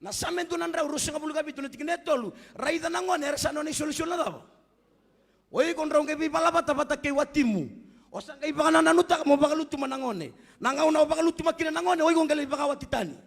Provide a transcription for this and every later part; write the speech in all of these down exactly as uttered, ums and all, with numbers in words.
Na Same dua na drau ruasagavulu ka vitu na tikina e tolu. Raica na gone era sa nona isolisoli na cava? O iko drau qai veivala vata vata kei watimu. O sa qai vakanananutaka mo vakalutuma na gone. Na gauna o vakalutuma kina na gone, o iko qai lai vakawati tani.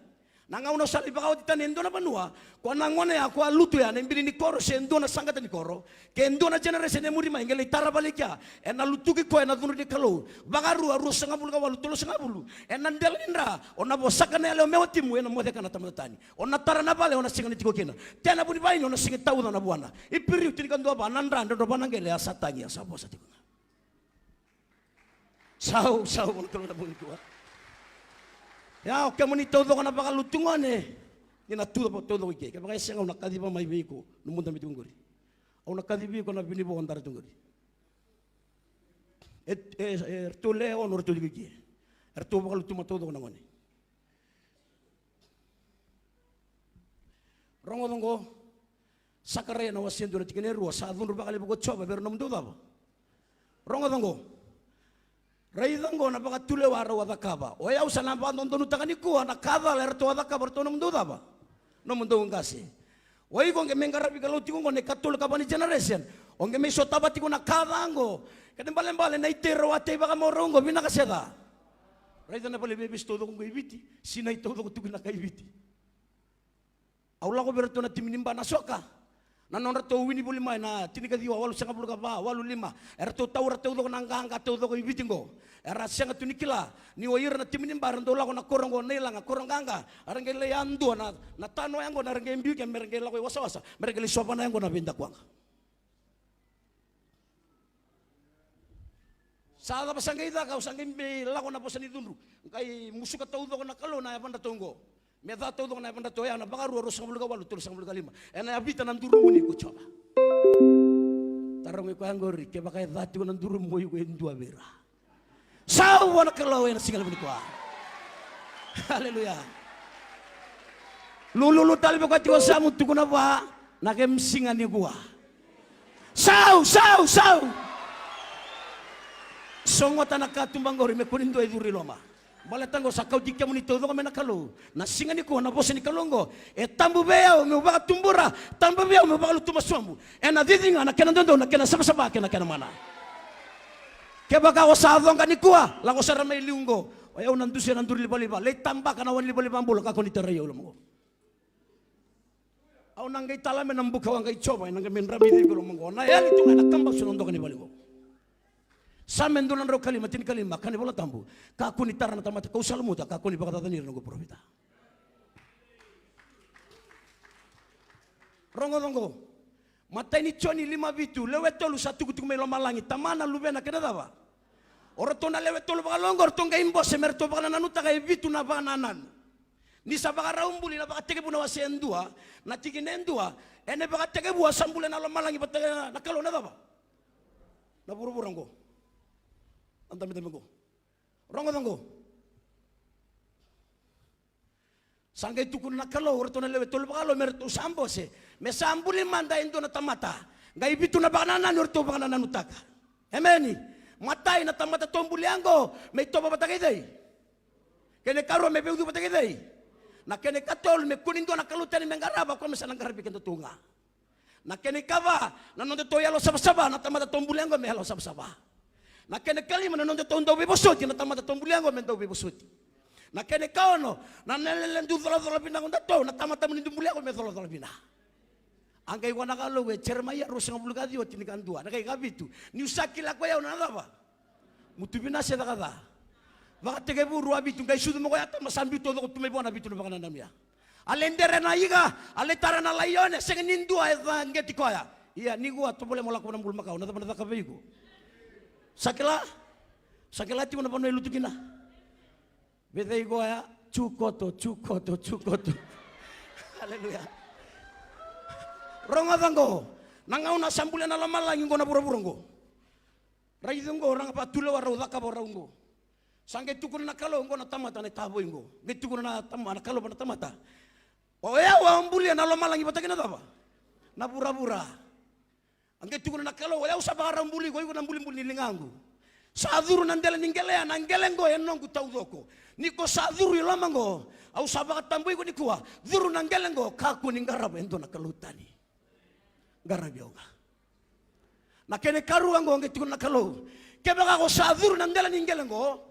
Na gauna o sa lai vakawati tani e dua na vanua, ko na gone ya ko a lutu ya na ibili ni koro se dua na saqata ni koro, ke dua na generation e muri mai qai lai tara vale i kea, ena lutuki koya ena cudru ni Kalou. Vakarua, ruasagavulu ka walu, tolusagavulu. Ena dela ni dra, o na vosaka na yalewa me watimu, ena moce ka na tamata tani. O na tara na vale, o na sega ni tiko kina. Tea na vunivaini, o na sega ni tauca na vuana. Iperiu tinikadua va, na dra, drodro va na qele, a sa tagi, a sa vosa tiko ga. Sau, sau, vua na Kalou na bogi nikua. Ia, o kemuni taucoko na vakalutu gone, ni na tu taucoko i ke. Kevaka e sega, au na kaciva mai vei iko, nomu dabe tiko qori. Au na kacivi iko na vinivo dara tiko qori. E, e, e, ratou le ono ratou tiko i ke. Ratou vakalutuma taucoko na gone. Rogoca oqo, Sakaraia na wase dua na tikina e rua, sa cudru vakalevu ko Jiova vei ira na nomudou cava? Rogoca oqo. Raica oqo na vakatulewa rau a cakava. O yau sa na vakadodonutaka nikua na ka cala eratou a cakava ratou nomudou cava? Nomudou qase. O iko qai mai qaravi Kalou tiko oqo na ikatolu ka va ni generation. O qai mai sotava tiko na ka ca oqo. Kena ibalebale na itei rau a tei vakamau rau oqo, vinaka se ca? Raica na vale vevesi taucoko oqo i Viti. Sinai taucoko tu kina na kai Viti. Au lako vei iratou na timi ni ba na soka. Na nodratou wini voli mai na tinikaciwa walusagavulu ka va, walu lima. Eratou taura taucoko na qaqa taucoko i Viti qo. Era sega tu ni kila ni o ira na timi ni ba era dau lako na koro qo na ilaga, koro qaqa. Era qai lai yadua na, na tanoa yaqona era qai biu ke me ra qai lako i wasawasa. Me ra qai lai sovana yaqona vei dakuwaqa. Sa cava sa qai caka, au sa qai mai lako na vosa ni cudru. Qai musuka taucoko na Kalou na yavadratou qo. Me ca taucoko na yavadratou ya na Vakarua ruasagavulu ka walu, tolusagavulu ka lima. Ena yavita na durumuni ko Jiova. Tarogi koya qori, kevaka e ca tiko na durumu, o iko e dua vei ira. Sa vua na Kalou ena siga levu nikua. Aleluya. Lululu tale vei koya tiko yasamu, tukuna vua, na kemu siga nikua. Sau, sau, sau. Sogota na katuba qori me kua ni dua e curu i loma. Baleta qo sa kauti kemuni taucoko mai na Kalou. Na siga nikua na vosa ni Kalou qo. E tabu vei au meu vakatubura, tabu vei au meu vakalutuma sobu. Ena cici ga na kena dodonu, na kena savasava kei na kena mana. Kevaka o sa coqa nikua, lako sara mai liu qo. O yau na dusia na duru livaliva, lai tabaka na wai livaliva bula, kakua ni tarai au loma qo. Au na qai tala mai na buka, au a qai Jiova, ena qai mai dramici iko loma qo. Na yali tu ga ena kabasu na doka ni vale qo. Same dua na drau ka lima, tinikalima, kaya na iVola Tabu. Kakua ni tara na tamata kau sa lumuta, kakua ni vakacacani ira na noqu parofita. Rogoca oqo. Matai ni Joni lima vitu, lewe tolu sa tukutuku mai lomalagi, Tamana, Luvena kei na cava? O ratou na lewe tolu vakalogo, o ratou qai bose me ratou vakanananutaka e vitu na vakanananu. Ni sa vakarau buli na Vakatekivu na wase e dua, na tikina e dua, ena ivakatekivu a sa bulia na lomalagi vata kei na Kalou na cava? Na vuravura oqo. Na dabedabe oqo. Rogoca oqo. Sa qai tukuna na Kalou, o ratou na lewe tolu vakalotu me ratou sa bose. Me sa buli mada e dua na tamata. Qai vitu na vakanananu o ratou vakanananutaka. Emeni. Matai, na tamata tou bulia oqo, me itovo vata kei cei? Kena ikarua, me veiucui vata kei cei? Na kena ikatolu, me kua ni dua na kalou tani me qarava, o koya me sa na qaravi kedatou ga. Na kena ikava, na nodatou yalo savasava, na tamata tou bulia oqo me yalo savasava. Na kena ikalima, na nodatou dau veivosoti, na tamata tou bulia oqo me dau veivosoti. Na kena ikaono, na nele dau colacola vinaka o datou, na tamata moni dau bulia oqo me colacola vinaka. A qai vua na Kalou e Jeremaia ruasagavulu ka ciwa, tinikadua, na kai kavitu. Niu sa kila ko i au na cava? Mutu vina se caka ca? Vakatekivu rua vitu, qai sucu mai ko i Atama, sa biu taucoko tu mai vua na vitu na vakanananu ya. A lai dere na ika, a lai tara na laione, sega ni dua e caqeti koya. Ia, nikua, tovolea mo lako vua na bulumakau, na cava na caka vei iko? Sa kila? Sa kila tiko na vanua e lutu kina? Vei cei koya? Jukoto, Jukoto, Jukoto. Aleluya. Rogoca oqo. Na gauna sa bulia na lomalagi oqo, na vuravura oqo. Raica oqo, ra ga vakatulewa rau, cakava rau oqo. Sa qai tukuna na Kalou oqo na tamata na itavoi oqo. Qai tukuna na tama-, na Kalou vua na tamata. O yau au bulia na lomalagi vata kei na cava? Na vuravura. A qai tukuna na Kalou, o yau sa vakarau buli iko, iko na bulibuli ni ligaqu. Sa curu na dela ni qele ya, na qele oqo e noqu taucoko. Ni ko sa curu i loma oqo, Au sa vakatabui iko nikua, curu na qele qo, kakua ni qarava e dua na kalou tani. Qaravi au ga. Na kena ikarua qo, qai tukuna na Kalou, kevaka ko sa curu na dela ni qele qo,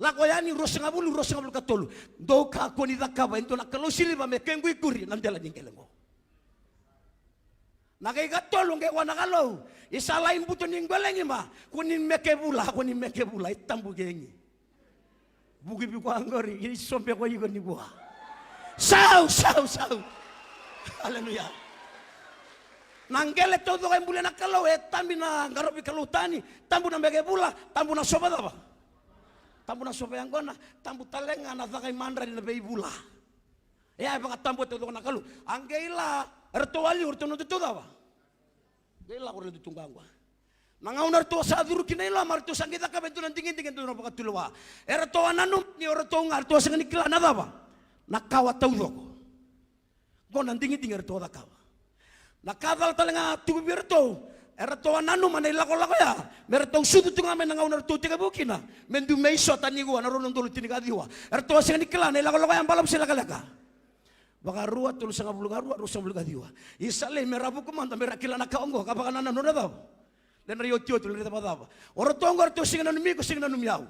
Lako Yani ruasagavulu, ruasagavulu ka tolu. Dou kakua ni cakava e dua na kalou siliva me kequ ikuri na dela ni qele qo. Na kei katolu qai vua na Kalou, i sa lai buto ni qele qima, ko ni meke vula, ko ni meke vula, i tabu kegi. Vuki vei koya qori, i sobe ko iko nikua. Sau, sau, sau. Aleluya. Na qele taucoko e bulia na Kalou, e tabu na qaravi kalou tani, tabu na meke vula, tabu na sova cava. Tabu na sova yaqona, tabu tale ga na caka i madrali na veivula. E a vakatabu e taucoko na Kalou. A qai la, eratou a liu, eratou na dutu cava. Qai la ko eratou tu qaqua. Na gauna eratou sa curu kina i loma, eratou sa qai cakava e dua na digidigi, e dua na vakatulewa. Eratou a nanuma ni o ratou ga, eratou a sega ni kila na cava. Na kawa taucoko. Qo na digidigi eratou a cakava. Na ka cala tale ga tuku vei iratou, eratou a nanuma na ilakolako ya me ratou sucu tu ga mai na gauna eratou tekivu kina me dua me isota nikua na rua na udolu tinikaciwa. Eratou a sega ni kila na ilakolako ya, balavu se lekaleka. Vakarua, tolusagavulu ka rua, ruasagavulu ka ciwa. I sa lei me ra vuku mada me ra kila na ka oqo, ka vakanananu na cava. Le na iotioti, le na cavacava. O ratou oqo eratou sega ni nanumi iko, sega ni nanumi au.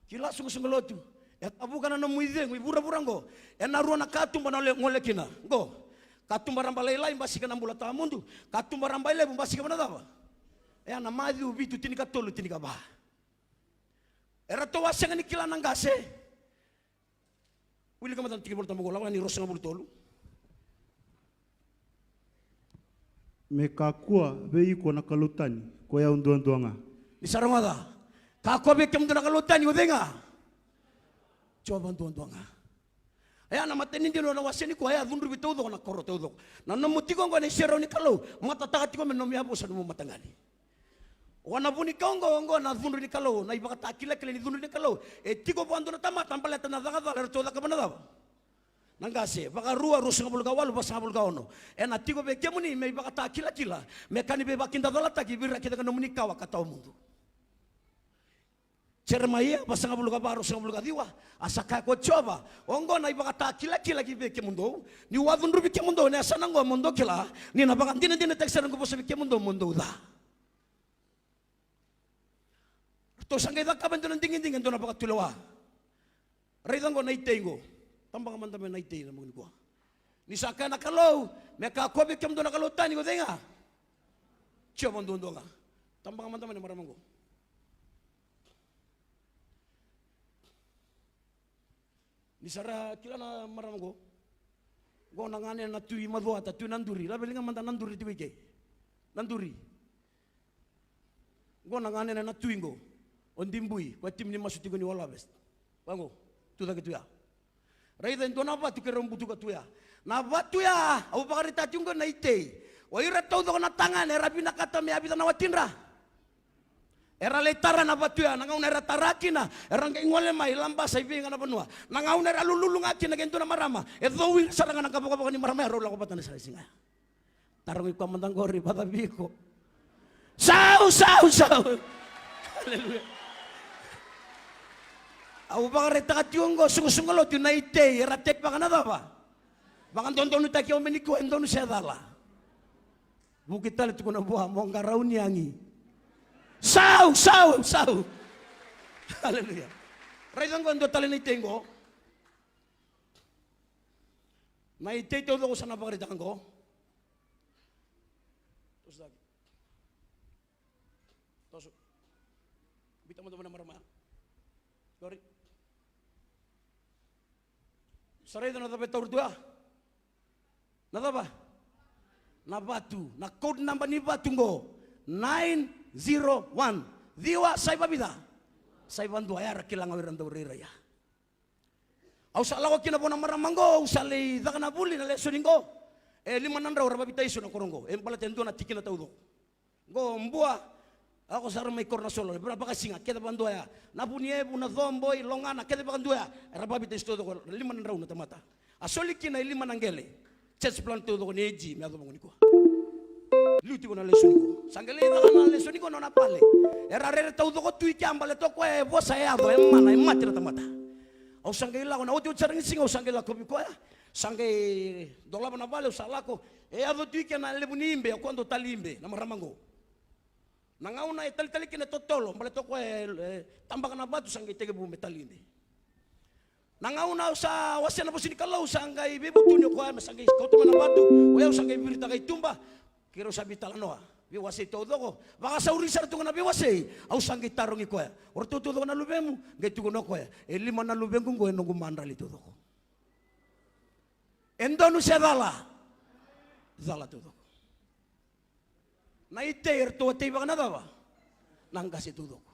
Kila, soqosoqo lotu. E tavuka na nomu icegu i vuravura oqo ena rua na katuba na gole kina. Oqo, katuba rabalailai, basika na bula tawamudu. Katuba rabailevu, basika na cava. E a na Maciu vitu, tinikatolu, tinikava. Eratou a sega ni kila na qase. Wilika mada na tiki Volatabu qo, Lako Yani ruasagavulu tolu. Me kakua vei iko na kalou tani, ko i au duadua ga. Ni sa rogoca. Kakua vei kemudou na kalou tani, o cei ga? Jiova duadua ga. Ea na matanidina na wase nikua, ea cudruvi taucoko na koro taucoko. Na nomu tiko oqo ena iserau ni Kalou, matataka tiko me nomu yavusa nomu mataqali. O na vu ni ka oqo, oqo na cudru ni Kalou, na ivakatakilakila ni cudru ni Kalou. E tiko vakadua na tamata baleta na caka cala eratou cakava na cava. Na qase, Vakarua, ruasagavulu ka walu, vasagavulu ka ono. Ena tiko vei kemuni me ivakatakilakila, me ka ni veivakidacalataki vei ira kece ga nomuni kawa ka tawamudu. Jeremaia vasagavulu ka va, ruasagavulu ka ciwa. A sa kaya ko Jiova, oqo na ivakatakilakila ki vei kemudou, niu a cudruvi kemudou ena yasana oqo mo dou kila, ni na vakadinadinataki sara noqu vosa vei kemudou mo dou ca. Ratou sa qai cakava e dua na digidigi, e dua na vakatulewa. Raica oqo na itei oqo. Tabaka mada mai na itei na bogi nikua. Ni sa kaya na Kalou, me kakua vei kemudou na kalou tani, ko cei ga? Jiova duadua ga. Tabaka mada mai na marama oqo. Ni sa ra kila na marama oqo. Oqo na gane na Tui Macuata, Tui Naduri. Lave liga mada Naduri tiko i ke. Naduri. Oqo na gane na Tui oqo. O Dibui, ko e timi ni masu tiko ni Wallabest. Vaqo, tu cake tu ya. Raica e dua na vatu keirau butuka tu ya. Na vatu ya, au vakaraitaka tiko oqo na itei. O ira taucoko na tagane, era vinakata me a vica na watidra. Era lai tara na vatu ya, na gauna era tara kina, era qai gole mai Labasa i vei ga na vanua. Na gauna era lululu ga kina kei dua na marama, e cou ira sara ga na kavokavoka ni marama ya, rau lako vata na sara siga ya. Tarogi koya mada qori, vacavi iko. Sau, sau, sau. Aleluya. Au vakaraitaka tiko oqo, soqosoqo lotu, na itei, era tei vaka na cava? Vakadodonutaki au me nikua, e donu se cala. Vuki tale, tukuna vua, mo qarauni agi. Sau, sau, sau. Aleluya. Raica oqo e dua tale na itei oqo. Na itei taucoko sa na vakaraitaka oqo. Toso cake. Toso. Biuta mada mai na marama ya. Qori. Sa raica na cava e taura tu ya? Na cava? Na vatu. Na code number ni vatu qo, nine zero one. Ciwa sa i vavica? Sa i vadua. Era kila ga o ira dau rairai ya. Au sa lako kina vua na marama qo, au sa lai caka na vuli na lesoni qo. E lima na drau era vavitaiso na koro qo. E baleta e dua na tikina taucoko. Qo Bua, lako sara mai Koronasola, vaka, vakasiga, kece vakadua ya. Navunievu, Nacoboi, Logana, kece vakadua ya. Era vavitaiso taucoko, lima na drau na tamata. A soli kina e lima na qele. Church plant taucoko ni A G me yacova qo nikua. Liu tiko na lesoni qo. Sa qai lai caka na lesoni qo na nona pale. Era rere taucoko tu i kea baleta o koya e vosa, e yaco, e mana, e mate na tamata. Au sa qai lako na otioti sara ni siga, au sa qai lako vei koya. Sa qai dolava na vale, au sa lako. E yaco tu i kea na levu ni ibe, o koya dau tali ibe, na marama qo. Na gauna e talitali kina e totolo, baleta o koya e, e tabaka na vatu, sa qai tekivu me tali ibe. Na gauna au sa wasea na vosa ni Kalou, sa qai veivutuni o koya me sa qai kauta mai na vatu, o yau sa qai viritaka i tuba. Keirau sa veitalanoa, veiwasei taucoko, vakasauri sara tu ga na veiwasei. Au sa qai tarogi koya, o ratou taucoko na luvemu? Qai tukuna o koya, e lima na luvequ qo e noqu madrali taucoko. E donu se cala? Cala taucoko. Na itei eratou a tei vaka na cava? Na qase taucoko.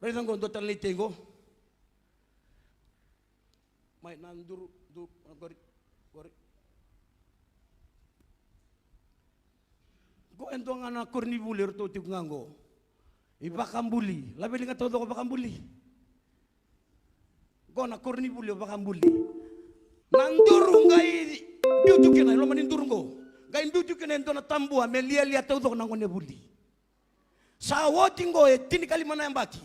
Raica qo, dua tale na itei qo. Mai na duru, duru, qori, qori. Qo e dua ga na koronivuli eratou tiko ga qo. I vakabuli, laveliga taucoko vakabuli. Qo na koronivuli o vakabuli. Na duru qai biu tu kina, e loma ni duru qo. Qai biu tu kina e dua na tabua me lialia taucoko na gone vuli. Sa oti qo e tinikalima na yabaki,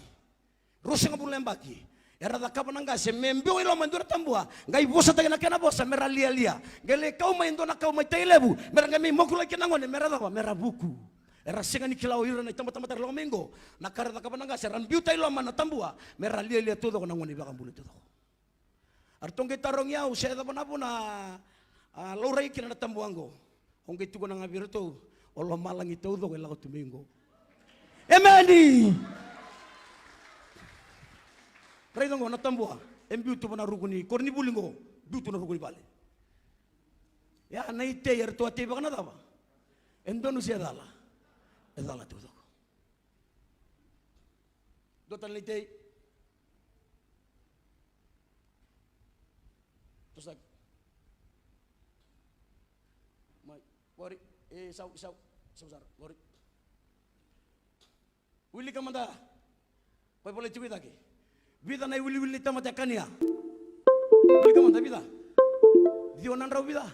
ruasagavulu na yabaki. Era cakava na qase me biu i loma e dua na tabua, qai vosataki na kena vosa me ra lialia. Qai lai kau mai e dua na kau mai Tailevu, me ra qai mai mokulaki kina na gone, me ra cava? Me ra vuku. Era sega ni kila o ira na itabatamata era lako mai qo, na ka ra cakava na qase, era biuta i loma na tabua me ra lialia taucoko na gone i vakabuli taucoko. Eratou qai tarogi au se cava na vuna a laurai kina na tabua qo. Au qai tukuna ga vei iratou, o lomalagi taucoko e lako tu mai qo. Emeni. Raica qo na tabua e biu tu va na ruku ni koronivuli qo, biu tu na ruku ni vale. Ia na itei eratou a tei vaka na cava? E donu se cala? E cala taucoko. Dua tale na itei. Tosa. Mai, qori, e, sau, sau, sau sara, qori. Wilika mada. Koya volai tiko i cake. Vica na iwiliwili ni tamata e kania? Wilika mada, vica? Ciwa na drau vica?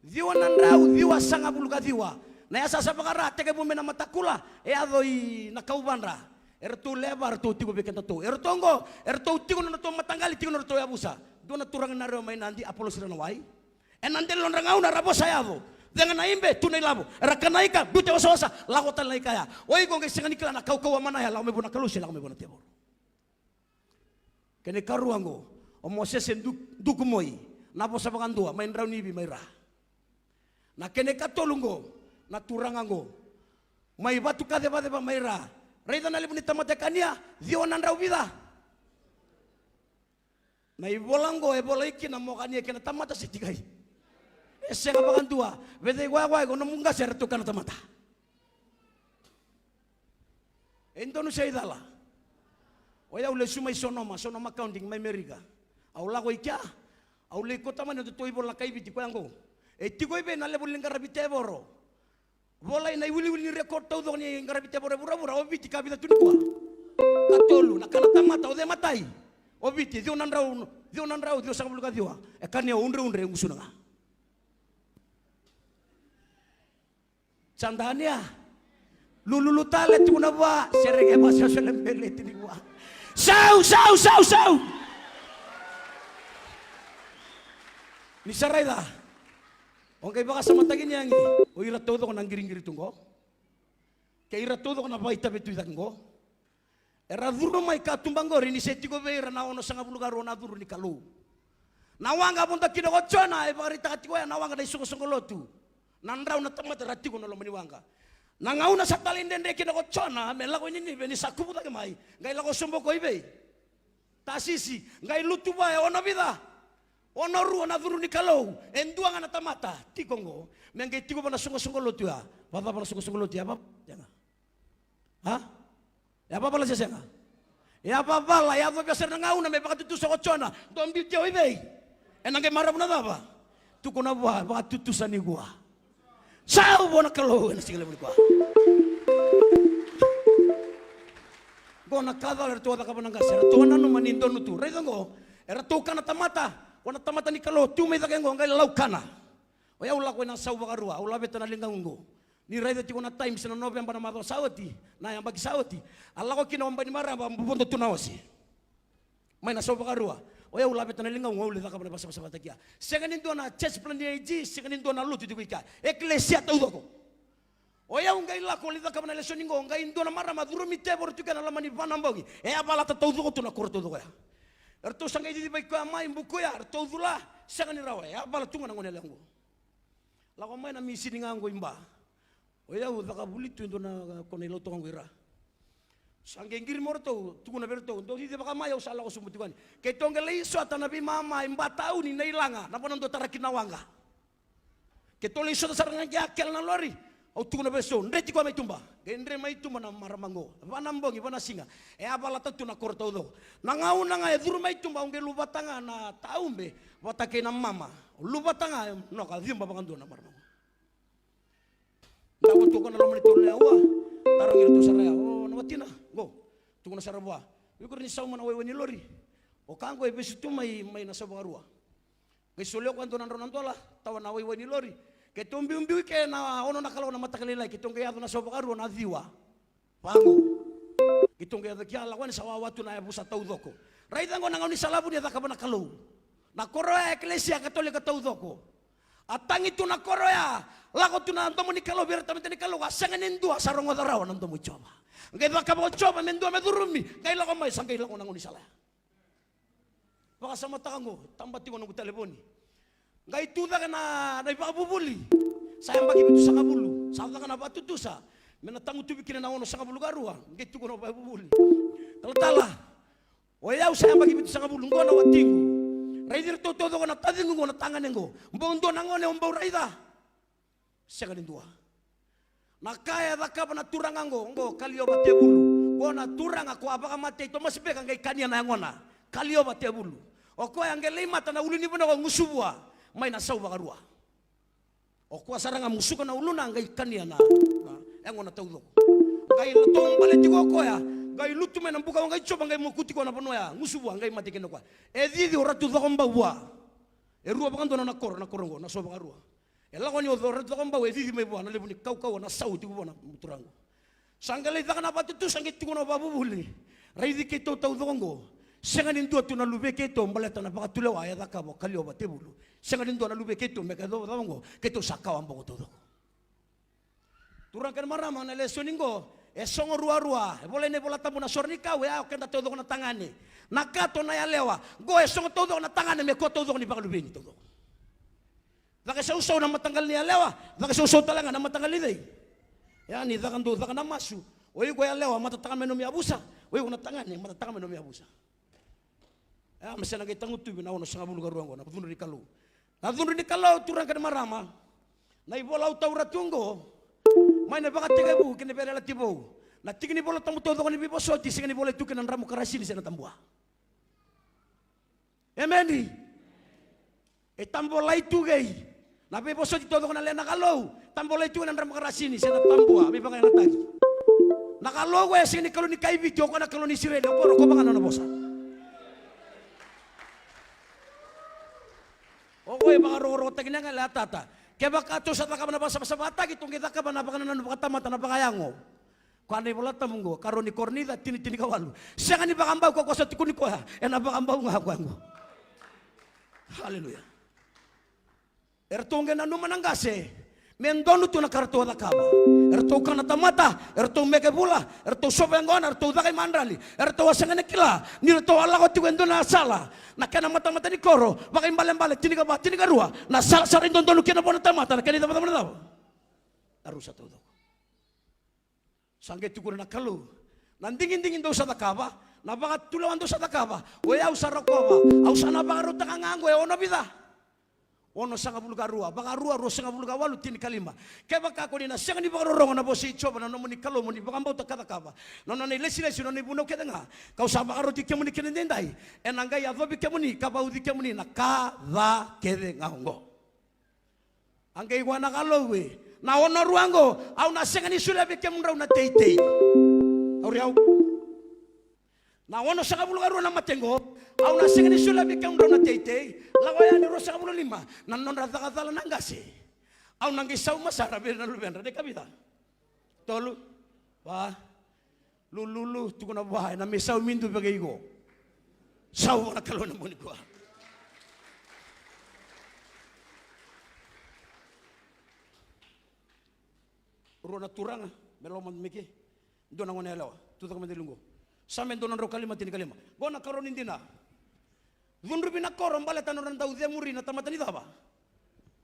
Ciwa na drau ciwasagavulu ka ciwa. Na yasayasa vaka-Ra, tekivu mai na matakula, e yaco i na kauvadra. Eratou lewe va eratou tiko vei kedatou. Eratou oqo, eratou tiko na nodratou mataqali, tiko na nodratou yavusa. Dua na turaga na Rewa mai Nadi, Apolosi Ranawai. Ena dela ni nodra gauna era vosa yaco. Cega na ibe, tu na ilavo. Era kana ika, biuta wasawasa, lako tale na ika ya. O iko qai sega ni kila na kaukauwa mana ya, lako mai vua na Kalou se lako mai vua na tevoro. Kena ikarua oqo, o Mosese Du-, Dukumoi, na vosa vakadua mai Draunivi mai Ra. Na kena ikatolu oqo, na turaga oqo mai Vatukacevaceva mai Ra. Raica na levu ni tamata e kania, ciwa na drau vica? Na ivola oqo e volai kina mo kania kina tamata se tikai? E sega vakadua. Vecei koya, koya ko nomu qase eratou kana tamata. E donu se cala? O yau lesu mai Sonoma, Sonoma County mai Merika. Au lako i kea, au lai kauta mai na nodatou ivola na kai Viti, koya oqo. E tiko i vei na levu ni qaravi tevoro? Volai na iwiliwili ni record taucoko ni qaravi tevoro e vuravura, o Viti ka vica tu nikua? Ka tolu. Na kana tamata o cei matai? O Viti, ciwa na drau, ciwa na drau ciwasagavulu ka ciwa. E kania o Udreudre e gusuna ga. Sa dania. Lululu tale, tukuna vua, sereka e vakasosole beleti nikua. Sau, sau, sau, sau. Ni sa raica. O qai vakasamataki ni yagi, o ira taucoko na qiriqiri tu qo, kei ira taucoko na vakaitavi tu i cake qo. Era curu mai katuba qori ni se tiko vei ira na onosagavulu ka rua na curu ni Kalou. Na waqa a vodo kina ko Jona, e vakaraitaka tiko ya na waqa na isoqosoqo lotu. Na drau na tamata era tiko na loma ni waqa. Na gauna sa talaidredre kina ko Jona me lako i Ninive, ni sa kuvu cake mai, qai lako sobu ko i vei? Tasisi. Qai lutu vua e ono vica? Ono rua na curu ni Kalou. E dua ga na tamata tiko oqo. Me qai tiko vua na soqosoqo lotu ya. Vakacava na soqosoqo lotu ya? Vava-, sega. A? E a vavala se sega? E a vavala, e a yacovia sara na gauna me vakatutusa ko Jona. Dou biuti au i vei? Ena qai maravu na cava? Tukuna vua, vakatutusa nikua. Sau vua na Kalou ena siga levu nikua. Qo na ka cala eratou a cakava na qase, eratou a nanuma ni donu tu. Raica qo, eratou kana tamata. O na tamata ni Kalou tu mai cake oqo, qai laukana. O yau lako ena sau vakarua, au laveta na ligaqu oqo. Ni raica tiko na Times na Noveba na macawa sa oti, na yabaki sa oti. A lako kina o Bainimarama, a vodo tu na ose. Mai na sau vakarua. O yau laveta na ligaqu, au lai cakava na vasavasavataki ya. Sega ni dua na church plant ni A G, sega ni dua na lotu tiko i kea. Ekelesia taucoko. O yau qai lako lai cakava na lesoni qo, qai dua na marama curumi tevoro tu kea na loma ni va na bogi. E a valata taucoko tu na koro taucoko ya. Eratou sa qai cicivaki koya mai, bukuya, eratou cula, sega ni rawa, e a vala tu ga na gone yalewa qo. Lako mai na misini ga qo i Ba. O yau caka vuli tu e dua na kona i Lautoka qo i ra. Sa qai qiri mo ratou, tukuna vei ratou, dou cicivaka mai, au sa lako sobu tiko yani. Keitou qai lai sota na veimama i Ba tauni, na ilaga, na vanua dou tara kina na waqa. Keitou lai sota sara ga kea, kele na lori. Au tukuna vei Sou, dreti koya mai tuba. Qai dre mai tuba na marama qo. Va na bogi, va na siga. E a valata tu na koro taucoko. Na gauna ga e curu mai tuba, au qai luvata ga na taube vata kei na mama. Luvata ga, e noka, ciba vakadua na marama qo. Davo tu o koya na loma ni tolu na aua. Tarogi iratou sara ya, o na watina qo. Tukuna sara vua, o iko rawa ni sauma na waiwai ni lori? O ka qo e vesu tu mai, mai na sau vakarua. Qai solia o koya dua na drau na dola, tawa na waiwai ni lori. Keitou biubiu i ke na ono na kaloko na mataka lailai, keitou qai yaco na sau vakarua na ciwa. Vaqo. Keitou qai yaco kea, lako yani sa wawa tu na yavusa taucoko. Raica qo na gaunisala vuni e cakava na Kalou. Na koro ya, ekelesia Katolika taucoko. A tagi tu na koro ya, lako tu na domo ni Kalou vei ira tamata ni Kalou, a sega ni dua sa rogoca rawa na domo i Jiova. Qai cakava o Jiova me dua me curumi, qai lako mai, sa qai lako na gaunisala ya. Vakasamataka qo, taba tiko noqu talevoni. Qai tu cake na, na ivakavuvuli. Sa yabaki vitusagavulu. Sa caka na vatutusa. Me na tagutuvi kina na onosagavulu ka rua. Qai tukuna o ivakavuvuli, talatala, o yau sa yabaki vitusagavulu, qo na watiqu. Raici iratou taucoko na taciqu qo, na tagane qo. Bau dua na gone o bau raica? Sega ni dua. Na ka e cakava na turaga qo, qo Kaliova Tevulu. Qo na turaga ko a vakamatei Tomasi Beka qai kania na yagona. Kaliova Tevulu. O koya qai lai mata na ulunivanua ko Gusuvua mai na sau vakarua. O koya sara ga musuka na uluna qai kania na, na yagona taucoko. Qai latou bale tiko o koya, qai lutu mai na buka o qai Jiova qai mokuti koya na vanua ya, Gusuvua qai mate kina o koya. E cici o Ratu Cakobau vua. E rua vakadua na koro, na koro qo, na sau vakarua. E lako ni o Ratu Cakobau, e cici mai vua na levu ni kaukauwa, na sau tiko vua na turaga. Sa qai lai caka na vatutusa, qai tukuna o ivakavuvuli. Raici keitou taucoko qo. Sega ni dua tu na luvei keitou baleta na vakatulewa e cakava o Kaliova Tevulu. Sega ni dua na luvei keitou me ka cava cava qo. Keitou sa kawa boko taucoko. Turaga kei na marama, na lesoni qo e sogo ruarua. E volai na iVola Tabu na sore ni kau e a o keda taucoko na tagane. Na kato na yalewa. Qo e sogo taucoko na tagane me kua taucoko ni vakaluveni taucoko. Caka isausau na mataqali ni yalewa, caka isausau tale ga na mataqali ni cei? Ia ni caka dou caka na masu. O iko yalewa, matataka mai nomu yavusa. O iko na tagane, matataka mai nomu yavusa. Ia me sa na qai tagutuvi na onosagavulu ka rua qo, na cudru ni Kalou. Na cudru ni Kalou, turaga kei na marama. Na ivola au taura tu qo. Mai na Vakatekivu kei na Veiyalayalati Vou. Na tiki ni iVola Tabu taucoko ni veivosoti, sega ni volai tu kina na dramu karasini se na tabua. Emeni. E tabolai tu kei na veivosoti taucoko na lewe na Kalou. Tabolai tu kei na dramu karasini se na tabua, veivakayagataki. Na Kalou qo e sega ni Kalou ni kai Viti, o koya na Kalou ni Isireli, o koya rokova ga na nona vosa. O koya e vakarokorokotaki na gale a tata. Kevaka tou sa cakava na vakasavasavataki, tou qai cakava na vakanananu vakatamata, na vakayago. Koya na iVola Tabu qo, karua ni Korinica tini, tinikawalu. Sega ni vakabau koya ko sa tukuni koya, ena vakabau ga koya qo. Aleluya. Eratou qai nanuma na qase me donu tu na ka ratou a cakava. Eratou kana tamata, eratou meke vula, eratou sova yaqona, eratou caka imadrali. Eratou a sega ni kila ni ratou a lako tiko e dua na sala, na kena matamata ni koro, Vakaibalebale tinikava, tinikarua. Na sala sara e dodonu kina vua na tamata, na kena icavacava na cava? Na rusa taucoko. Sa qai tukuna na Kalou, na digidigi dou sa cakava, na vakatulewa dou sa cakava, o yau sa rokova. Au sa na vakarautaka ga qo e ono vica? Onosagavulu ka rua, Vakarua ruasagavulu ka walu, tinikalima. Kevaka ko ni na sega ni vakarorogo na vosa i Jiova na nomuni Kalou mo ni vakabauta ka cakava na nona ilesilesi, na nona ivunau kece ga, kau sa vakaroti kemuni kina daidai, ena qai yacovi kemuni ka vauci kemuni na ka ca kece ga oqo. A qai koya na Kalou e, na ono rua oqo, au na sega ni solia vei kemudrau na teitei. Au ri au. Na onosagavulu ka rua na mate qo, au na sega ni solia vei kemudrau na teitei. Lako yani ruasagavulu lima na nodra caka cala na qase. Au na qai sauma sara vei ira na luvedra. Na ikavica? Tolu, va, lululu, tukuna vua, ena mai saumi dua vei iko. Sau vua na Kalou ena bogi nikua. Rua na turaga me lako mada mai ke. Dua na gone yalewa, tucake mada e liu qo. Same dua na drau ka lima, tinikalima. Qo na karua ni dina. Cudruvi na koro baleta na nodra dau cemuri na tamata ni cava?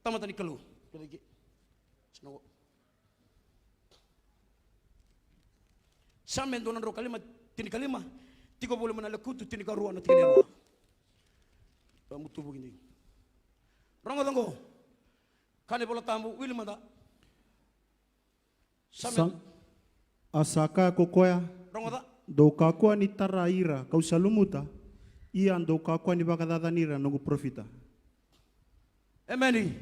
Tamata ni Kalou. Kece ke. Sina qo. Same dua na drau ka lima, tinikalima. Tiko voli mai na Lekutu tinikarua na tikina e rua. Vamutuvuki ni. Rogoca qo. Kaya na iVola Tabu, wili mada. Same. Sa, a sa kaya ko koya, rogoca. Dou kakua ni tara ira ka'u sa lumuta, ia dou kakua ni vakacacani ira na noqu parofita. Emeni.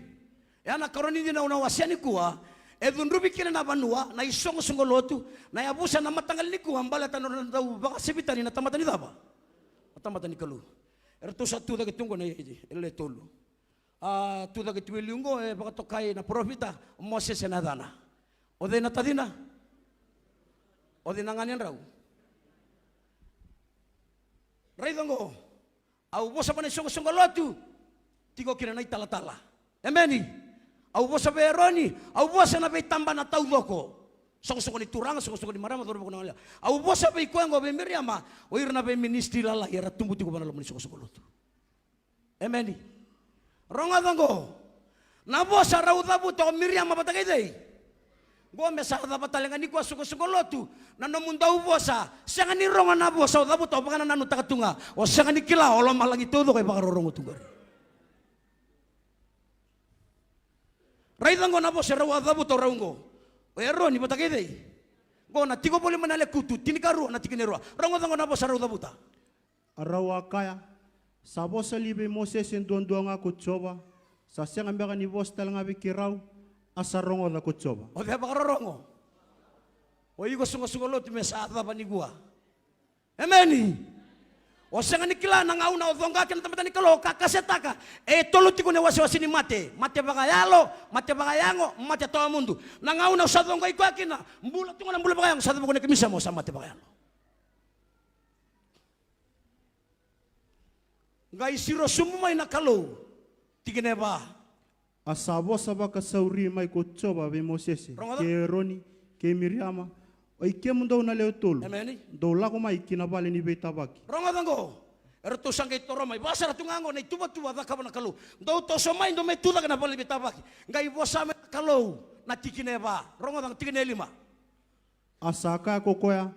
E a na karua ni dina au na wasea nikua, e cudruvi kina na vanua, na isoqosoqo lotu, na yavusa, na mataqali nikua, baleta na nodra dau vakasevitani na tamata ni cava? Na tamata ni Kalou. Eratou sa tucake tu qo na iyaya e le tolu. A tucake tu e liu qo, e vakatokai na parofita, o Mosese na yacana. O cei na tacina? O cei na ganedrau? Raica qo. Au vosa vua na isoqosoqo lotu, tiko kina na italatala. Emeni. Au vosa vei Eroni, au vosa na veitabana taucoko. Soqosoqo ni turaga, soqosoqo ni marama, cauravou, na gone yalewa. Au vosa vei koya qo, vei Miriama, o ira na veiministry lalai era tubu tiko vua na loma ni soqosoqo lotu. Emeni. Rogoca qo. Na vosa rau cavuta o Miriama vata kei cei? Qo me sa cava tale ga nikua, soqosoqo lotu. Na nomu dau vosa, sega ni rogo na vosa o cavuta, o vakanananutaka tu ga. O sega ni kila, o lomalagi taucoko e vakarorogo tu qori. Raica qo na vosa rau a cavuta o rau qo. O Eroni vata kei cei? Qo na tiko voli mai na Lekutu tinikarua na tikina e rua. Rogoca qo na vosa rau cavuta. A rau a kaya, sa vosa li vei Mosese duadua ga ko Jiova, sa sega beka ni vosa tale ga vei keirau, a sa rogoca ko Jiova. O cei a vakarorogo? O iko soqosoqo lotu me sa cava nikua. Emeni. O sega ni kila na gauna o coqa kina na tamata ni Kalou, o kakasetaka. E tolu tiko na iwasewase ni mate. Mate vakayalo, mate vakayago, mate tawamudu. Na gauna o sa coqai koya kina, bula tu ga na bula vakayago, sa cavuka na kemu isema o sa mate vakayalo. Qai siro sobu mai na Kalou. Tikina e va. A sa vosa vakasauri mai ko Jiova vei Mosese, rogoca, kei Eroni, kei Miriama, o i kemudou na lewe tolu, emeni, dou lako mai ki na vale ni veitavaki. Rogoca qo. Eratou sa qai toro mai. Vakasara tu ga qo na ituvatuva a cakava na Kalou. Dou toso mai, dou mai tu cake na vale ni veitavaki. Qai vosa mai na Kalou na tikina e va. Rogoca na tikina e lima. A sa kaya ko koya,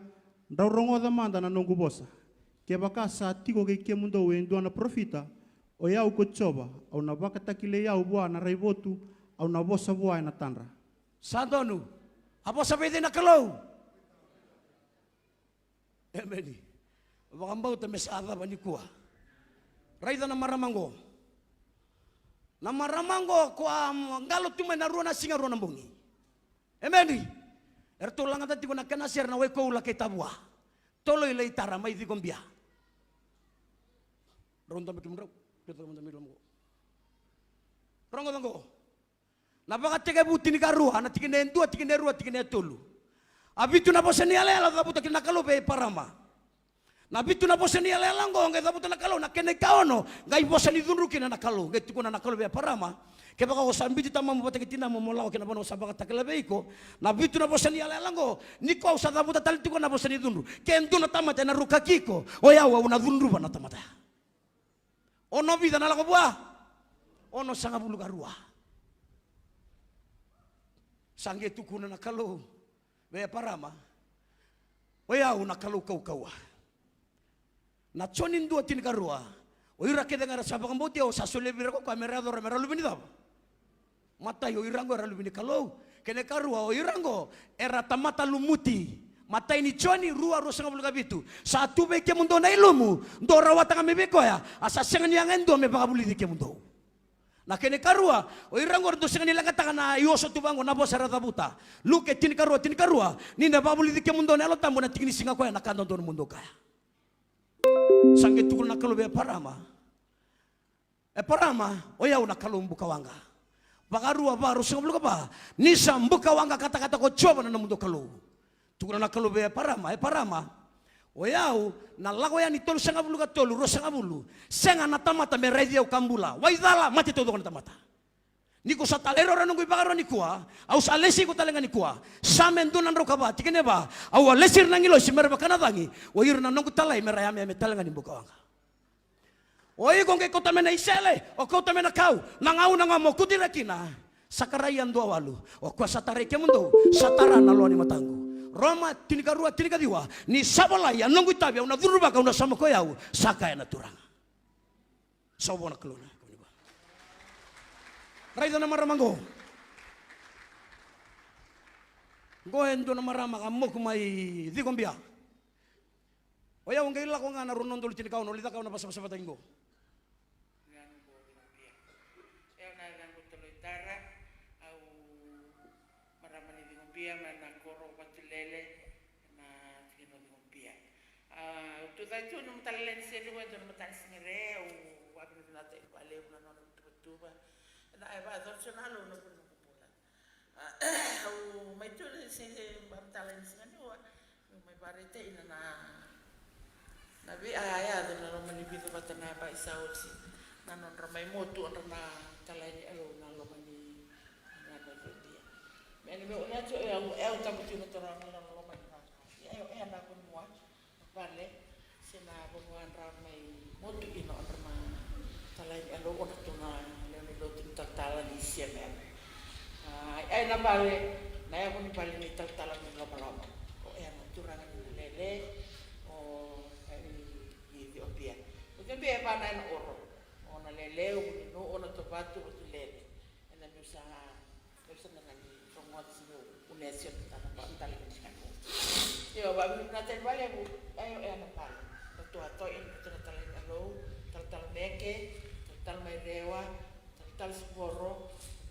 drau rogoca mada na noqu vosa. Kevaka sa tiko kei kemudou e dua na parofita, o i au ko Jiova, au na vakatakilai au vua na raivotu, au na vosa vua ena tadra. Sa donu. A vosa vei cei na Kalou? Emeni. Vakabauta me sa cava nikua. Raica na marama qo. Na marama qo ko a qalo tu mai na rua na siga rua na bogi. Emeni. Eratou lagata tiko na kena sere na wai koula kei tavua. Toloi lai tara mai ciko bia. Rau dabe kemudrau. Rau dabe kemudrau. Rogoca qo. Na Vakatekivu tinikarua, na tikina e dua, tikina e rua, tikina e tolu. A vitu na vosa ni yalayala cavuta kina na Kalou vei Eparama. Na vitu na vosa ni yalayala oqo, qai cavuta na Kalou, na kena ikaono, qai vosa ni cudru kina na Kalou, qai tukuna na Kalou vei Eparama. Kevaka o sa biuti tamamu vata kei tinamu mo lako ki na vanua au sa vakatakila vei iko. Na vitu na vosa ni yalayala oqo, nikua au sa cavuta tale tiko na vosa ni cudru. Ke dua na tamata ena rukaki iko, o yau au na cudruva na tamata ya. Ono vica na lako vua? Ono sagavulu ka rua. Sa qai tukuna na Kalou vei Eparama, o yau na Kalou kaukauwa. Na Joni dua tinikarua, o ira kece ga era sa vakabauti au, au sa solia vei ira ko koya me ra yacova me ra luve ni cava? Matai, o ira qo era luve ni Kalou. Kena ikarua, o ira qo era tamata lumuti. Matai ni Joni rua, ruasagavulu ka vitu. Sa tu vei kemudou na ilumu, dou rawata ga mai vei koya, a sa sega ni yaga e dua me vakavulici kemudou. Na kena ikarua, o ira qo era dou sega ni leqataka na ioso tu vaqo, na vosa era cavuta. Luke tinikarua, tinikarua, ni na vakavulici kemudou na Yalo Tabu ena tiki ni siga koya, na ka dodonu mo dou kaya. Sa qai tukuna na Kalou vei Eparama, Eparama, o yau na Kalou bukawaqa. Vakarua, va, ruasagavulu ka va. Ni sa bukawaqa katakata ko Jiova na nomudou Kalou. Tukuna na Kalou vei Eparama, Eparama, o yau na lako yani tolusagavulu ka tolu, ruasagavulu. Sega na tamata me raici au ka bula. Waicala, mate taucoko na tamata. Ni ko sa talairawarawa noqu ivakaro nikua, au sa lesi iko tale ga nikua. Same dua na drau ka va, tikina e va, au a lesi ira na agilosi me ra vaka na cagi, o ira na noqu talai me ra yameyame tale ga ni bukawaqa. O iko qai kauta mai na isele, o kauta mai na kau, na gauna ga mo kuti ira kina. Sakaraia dua walu, o koya sa tarai kemudou, sa tara na loa ni mataqu. Roma tinikarua, tinikaciwa, ni sa volai, a noqu itavi au na curuvaka, au na sauma ko i au, sa kaya na Turaga. Sa vo na Kalou na. Raica na marama qo. Qo e dua na marama ka moku mai Cikobia. O yau qai lako ga na rua na udolu tinikaono, o lai cakava na vasavasavataki qo. Yau na yacaqu Toloitara, au marama ni Cikobia, mai na koro Vatulele, na tikina o Cikobia. A, au tucake tu na mataka lailai ni siga nikua, e dua na mataka ni siga re, au vakavinavinaka vakalevu na nona tuvatuva. Na e vakayacora tiko na Kalou na vuna noqu bula. A, au mai tu ni se mataka lailai ni siga nikua, au mai vakaraitaka na, na vei, a, yaco na loma ni vica vata na yabaki sa oti. Na nodra mai motu o ira na talai ni Kalou na loma ni, na, na, na, na, me, me, me, au, au tabu tu na toro na, na loma ni, na, e, e, na vanua, vale, se na vanua dra mai motu kina o ira na talai ni Kalou, o iratou na lewe ni lotu ni talatala ni C M M. A, e na vale, na yavu ni vale ni talatala ni lomaloma. O e na turaga ni Lele, o e ni, ni Iciopia. O Iciopia e va na e na oro. O na Lele, o Vuninu, o na Tovatu, o Tulele. E na miu sa, miu sa na ni rogoca se miu unea tiko na tana vakamatala ni tiko. Io, vakavinaka tale vakalevu, io, e na vale. Na tua toka ina na tuna tala ni Kalou, talatala Meke, talatala mai Rewa, talatala Sivoro,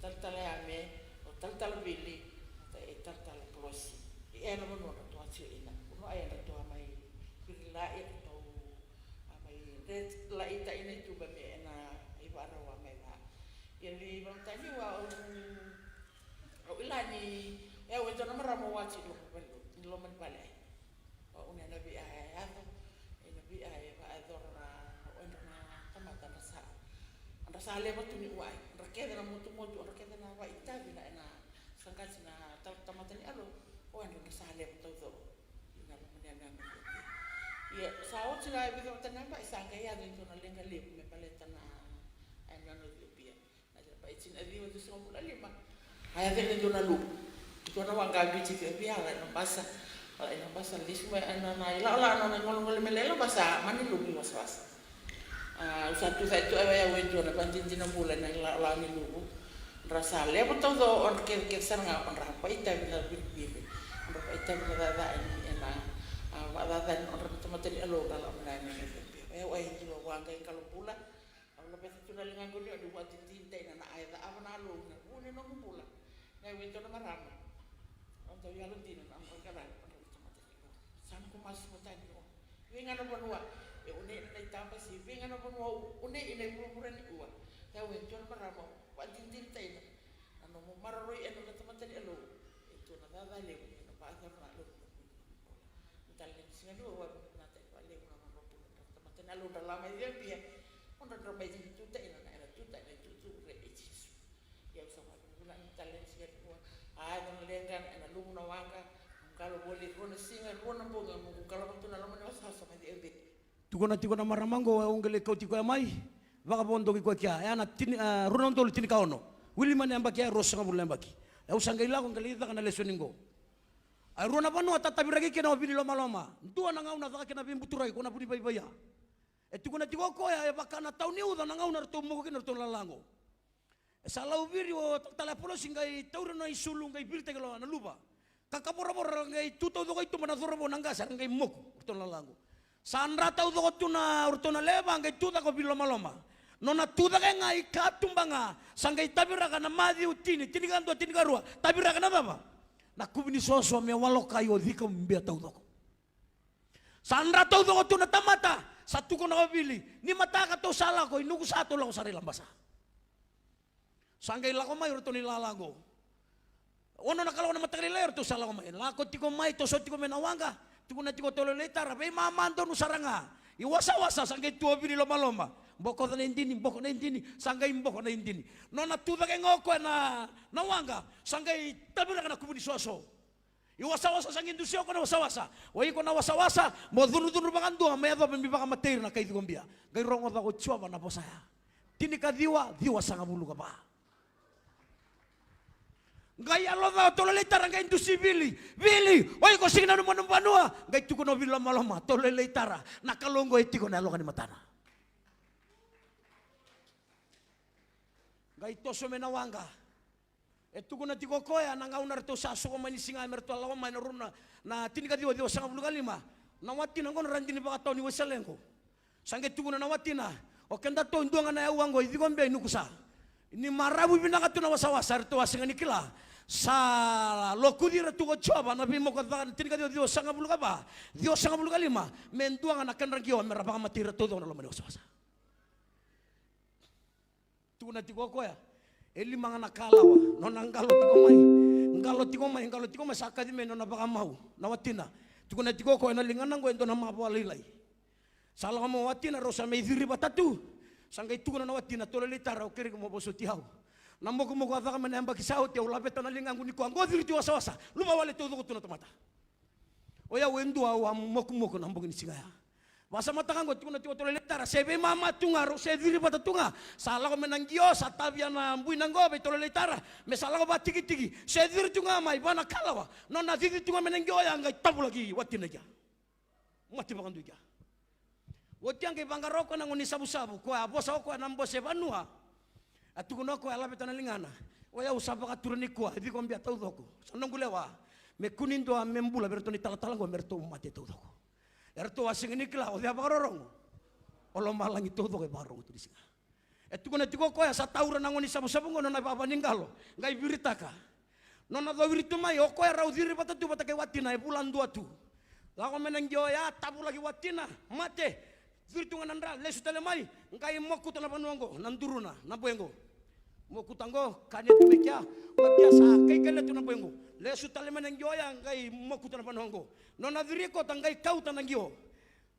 talatala Yame, o talatala Vili, o ta-, e talatala Kolosi. E na vanua na tua tiko ina. Vanua e na tua mai Vili la e na tau a mai ret la ita ina i tuba me na i varau a mai va. Ia ni vakamatani ua au, au ila ni, e au e dua na marama au ati loma ni vale, ni loma ni vale ai. Au ne na via e yaco, e na via e va e cora na, o e na tamata na sa. Andra sa leva tu ni ua ai, andra kece na motumotu, andra kece na va itavi na e na sa qati na ta-, tamata ni Kalou, o e na sa leva taucoko. Ia sa oti na e vica vata na yabaki sa qai yaco e dua na leqa levu me baleta na, e na nona Iciopia. Na yabaki tini ka ciwa, ciwasagavulu ka lima. A yaco e dua na luvu. Dua na waqa biuti via la e na basa. La e na basa lesu mai e na, na ilawalawa na nona gole, gole me la e na basa, mani luvu i wasawasa. A, au sa tucake tu, au, au e dua na vakadinadina bula ena ilawalawa ni luvu. Dra sa levu taucoko, o dra kecekece sara ga, o dra vakaitavi na viriviri. O dra vakaitavi na cakacaka ena, a, vakacakacaka ni nodra na tamata ni Kalou, dra lako mai na, na, na, na, au, au e dua waqa i Kalobula. Au laveta tu na ligaqu ni o dau vakadinadinataka na, na a e cakava na Kalou ena vuku ni noqu bula. Na au e dua na marama. Au dau yalodina na noqu qaravi, o dra na tamata ni Kalou. Sa noqu masu matani o. Vei ga na vanua e unei ina na itaba, se vei ga na vanua e unei ina ivurevure ni ua. Ia au e dua na marama, vakadinadinataka na nomu maroroi ena tamata ni Kalou. E tu na cakacaka levu ena vakayacora na Kalou. Mataka lailai ni siga nikua, au vakavinavinaka vakalevu na nodra bula na tamata ni Kalou, dra la mai Iciopia. O dra, dra mai tu, tu, tu, ena, ena tu, tu, ena tu, tu, re, e Jisu. Ia au sa vakavinavinaka tale ni siga nikua. A, yaco na leqa ena luvu na waqa, qalo voli rua na siga, rua na bogi, noqu qalo voli tu na loma ni wasawasa mai Iciopia. Tukuna tiko na marama qo, au qai lai kauti koya mai, vakavodoki koya kea. E a na tini, a, rua na udolu tinikaono. Wili mai na yabaki ya, ruasagavulu na yabaki. Au sa qai lako, qai lai caka na lesoni qo. A, rua na vanua tataviraki kina o Vinilomaloma. Dua na gauna caka kina veibuturaki, ko na vunivaivai ya. E tukuna tiko o koya, e vaka na tau ni uca na gauna ratou moku kina ratou na lalago. E sa lau viri o talatala Apolosi qai tauri na isulu qai viritaki lo na luva. Ka kavoravora qai tu taucoko i tuba na cauravou na qase ra qai moku o ratou na lalago. Sa dra taucoko tu na o ratou na lewe va qai tu cake o Vinilomaloma. Nona tu cake ga i katuba ga sa qai taviraka na Maciu tini, tinikadua, tinikarua. Taviraka na cava? Na kuvu ni soso me walokai o Cikobia taucoko. Sa dra taucoko tu na tamata, sa tu tukuna o Vili, ni mataka tou sa lako i Nukusa, tou lako sara i Labasa. Sa qai lako mai o ratou na ilala qo. Ono na kaloko na mataka lailai o ratou sa lako mai. Lako tiko mai, toso tiko mai na waqa. Tukuna tiko o Toleleitara, veimama donu sara ga. I wasawasa sa qai tu o Vili lomaloma. Bokoca na idini, boko na idini, sa qai boko na idini. Nona tu cake ga o koya na, na waqa, sa qai taviraka na kuvu ni soso. I wasawasa sa qai dusia o koya na wasawasa. O iko na wasawasa, mo cudrucudru vakadua, me yacova me vakamatei ira na kai cikobia. Qai rogoca ko Jiova na vosa ya. Tinikaciwa, ciwasagavulu ka va. Qai yalo ca o Toleleitara, qai dusi Vili. Vili, o iko sega ni nanuma nomu vanua. Qai tukuna o Vili lomaloma, Toleleitara, na Kalou qo e tiko ena yaloka ni matana. Qai toso mai na waqa. E tukuna tiko o koya na gauna ratou sa soko mai ni siga me ratou a lako mai na rua na, na tinikaciwa, ciwasagavulu ka lima. Na watina qo na radini vakatawa ni Wesele qo. Sa qai tukuna na watina, o kedatou e dua ga na yaua qo i Cikobia i Nukusa. Ni maravu vinaka tu na wasawasa, eratou a sega ni kila. Sa lokuci ira tu ko Jiova na veimoko caka na tinikaciwa, ciwasagavulu ka va, ciwasagavulu ka lima, me dua ga na kedra qio me ra vakamatei ira taucoko na loma ni wasawasa. Tukuna tiko o koya, e lima ga na kalawa, nona qalo tiko mai, qalo tiko mai, qalo tiko mai, sa kaci mai nona vakamau na watina. Tukuna tiko o koya, na ligana qo e dua na mavoa lailai. Sa lako mai o watina, rau sa mai ciri vata tu. Sa qai tukuna na watina, Toleleitara, au kerei iko mo vosoti au. Na mokumoku a caka mai na yabaki sa oti, au laveta na ligaqu nikua, qo ciri tu i wasawasa, luvawale taucoko tu na tamata. O yau e dua au a mokumoku na bogi ni siga ya. Vakasamataka qo, tukuna tiko o Toleleitara, se veimama tu ga, rau se ciri vata tu ga. Sa lako mai na qio, sa tavia na buina qo vei Toleleitara, me sa lako vakatikitiki. Se ciri tu ga mai va na kalawa, nona cici tu ga mai na qio ya, qai tavulaki watina i kea. Mate vakadua i kea. Oti ya qai vaqara o koya na gone ni savusavu, koya a vosa o koya na bose vanua. A tukuna o koya, laveta na ligana. O yau sa vakatura nikua, e Cikobia taucoko. Sa noqu lewa. Me kua ni dua me bula vei iratou na italatala qo, me ratou mate taucoko. Eratou a sega ni kila o cei a vakarorogo. O lomalagi taucoko e vakarorogo tu ni siga. E tukuna tiko o koya, sa taura na gone ni savusavu qo nona ivava ni qalo, qai viritaka. Nona cowiri tu mai, o koya rau ciri vata tu vata kei watina, e vula dua tu. Lako mai na qio ya, tavulaki watina, mate. Ciri tu ga na dra, lesu tale mai, qai mokuta na vanua qo, na duruna, na boe qo. Mokuta qo, kania tu mai kea, matia sa kaikaila tu na boe qo. Lesu tale mai na qio ya, qai mokuta na vanua qo. Nona ciri koto, qai kauta na qio.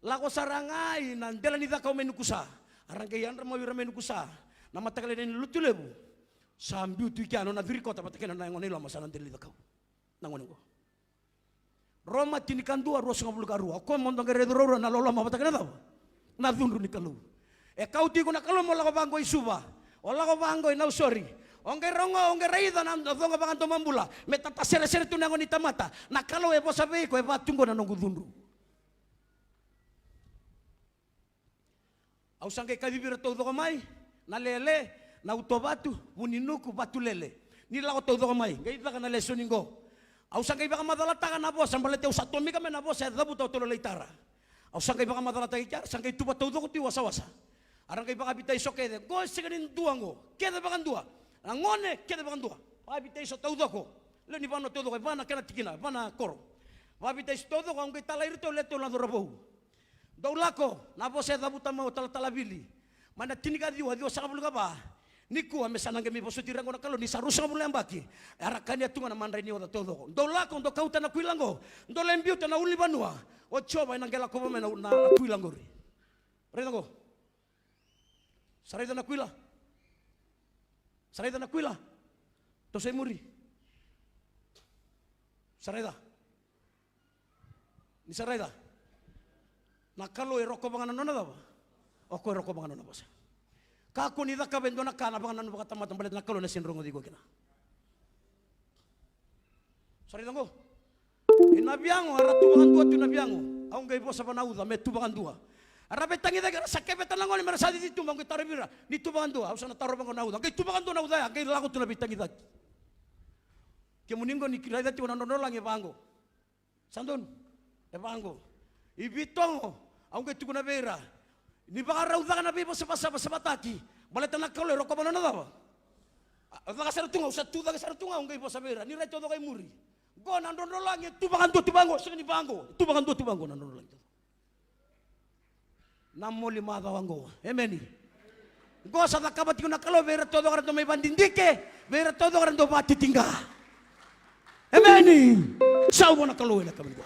Lako sara ga i na dela ni cakau mai Nukusa. A ra qai yadra mai o ira mai Nukusa. Na mataka lailai ni Lotulevu. Sa biu tu i kea, nona ciri koto vata kei na nona yago i loma, sa na dela ni cakau. Na gone qo. Roma tinikadua, ruasagavulu ka rua. O koya mo dou qai raica ruarua na loloma vata kei na cava? Na cudru ni Kalou. E kauti iko na Kalou mo lako vaqo i Suva. O lako vaqo i Nausori. O qai rogo, o qai raica na coqa vakadomobula. Me tataseresere tu na yago ni tamata. Na Kalou e vosa vei iko, e vaka tu qo na noqu cudru. Au sa qai kacivi ira taucoko mai, Nalele, Nautovatu, Vuninuku, Vatulele. Ni lako taucoko mai, qai caka na lesoni qo. Au sa qai vakamacalataka na vosa, baleta au sa tomika mai na vosa e cavuta o Toleleitara. Au sa qai vakamacalataki kea, sa qai tuva taucoko tu i wasawasa. A ra qai vakavitaiso kece, qo e sega ni dua qo, kece vakadua. Na gone, kece vakadua. Vakavitaiso taucoko. Lewe ni vanua taucoko, e va na kena tikina, e va na koro. Vakavitaiso taucoko, au qai talai iratou, lewe tolu na cauravou. Dou lako, na vosa e cavuta mai o talatala Vili. Mai na tinikaciwa, ciwasagavulu ka va. Nikua me sa na qai mai vosoti ira qo na Kalou ni sa ruasagavulu na yabaki. Era kania tu ga na madrai ni oca taucoko. Dou lako, dou kauta na kuila qo. Dou lai biuta na ulunivanua. O Jiova ena qai lakova mai na, na, na kuila qori. Raica qo. Sa raica na kuila. Sa raica na kuila. Toso i muri. Sa raica. Ni sa raica. Na Kalou e rokova ga na nona cava? O koya e rokova ga na nona vosa. Kakua ni cakava e dua na ka na vakanananu vakatamata, baleta na Kalou ena sega ni rogoci iko kina. Sa raica qo. E na veiyago, era tu vakadua tu na veiyago. Au qai vosa vua na uca, me tu vakadua. Era veitagicaki, era sa keveta na gone, me ra sa cici tu, au qai tarovi ira. Ni tu vakadua, au sa na tarova qo na uca. Qai tu vakadua na uca ya, qai lako tu na veitagicaki. Kemuni qo ni raica tiko na drodrolagi e vaqo. Sa donu, e vaqo. I Vitogo, au qai tukuna vei ira. Ni vakarau caka na veivosavosa, vosavataki. Baleta na Kalou e rokova na nona cava? A, caka sara tu ga, au sa tu cake sara tu ga, au qai vosa vei ira. Ni rai taucoko i muri. Qo na drodrolagi, e tu vakadua tu vaqo, sega ni vaqo. E tu vakadua tu vaqo na drodrolagi. na moli macawa qo. Emeni. Qo sa cakava tiko na Kalou vei ira taucoko era dau mai vadidike, vei ira taucoko era dau vatitiqa. Emeni. Sa vo na Kalou ena kavani qo.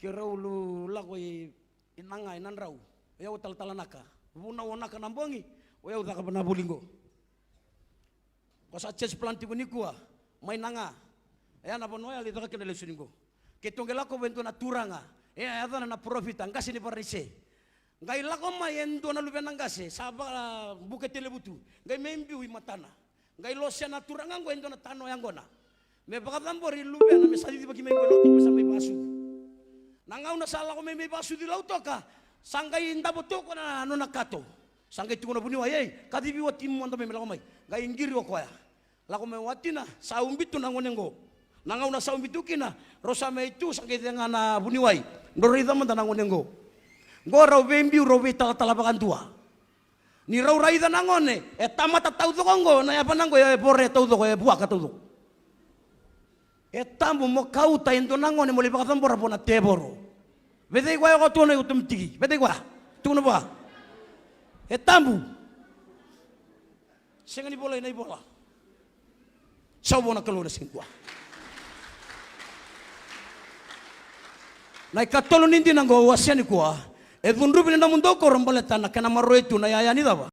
Keirau lu lako i, i Naga, i Nadrau. O yau talatala Naka. Vunau o Naka na bogi, o yau caka na vuli qo. Ko sa church plant tiko nikua, mai Naga. E a na vanua ya lai caka kina lesoni qo. Keitou qai lako vei e dua na turaga. E a yacana na parofita, qase ni Varanise. Qai lako mai e dua na luvena qase, sa vakabuke televutu. Qai mai biu i matana. Qai losea na turaga qo e dua na tano yaqona. Me vakacabori luvena me sa cicivaki mai qo i Lautoka me sa mai vakasucu. Na gauna sa lako mai mai vakasucu i Lautoka, sa qai davo tu o koya na nona kato. Sa qai tukuna vuniwai, ei, kacivi watimu mada mai me lako mai. Qai qiri o koya. Lako mai watina, sa ubi tu na gone qo. Na gauna sa ubi tu kina, rau sa mai tu, sa qai cega na vuniwai. Drau raica mada na gone qo. Qo rau veibiu, rau veitalatala vakadua. Ni rau raica na gone, e tamata taucoko qo, na yavana qo e vore taucoko, e vuaka taucoko. E tabu mo kauta e dua na gone mo lai vakacabora vua na tevoro. Vecei koya ko tukuna i otomatiki, vecei koya. Tukuna vua. E tabu. Sega ni volai na ivola. Sa vo na Kalou na siga nikua. Na ikatolu ni dina qo au wasea nikua. E cudruvi na nomudou koro baleta na kena maroroi tu na iyaya ni cava?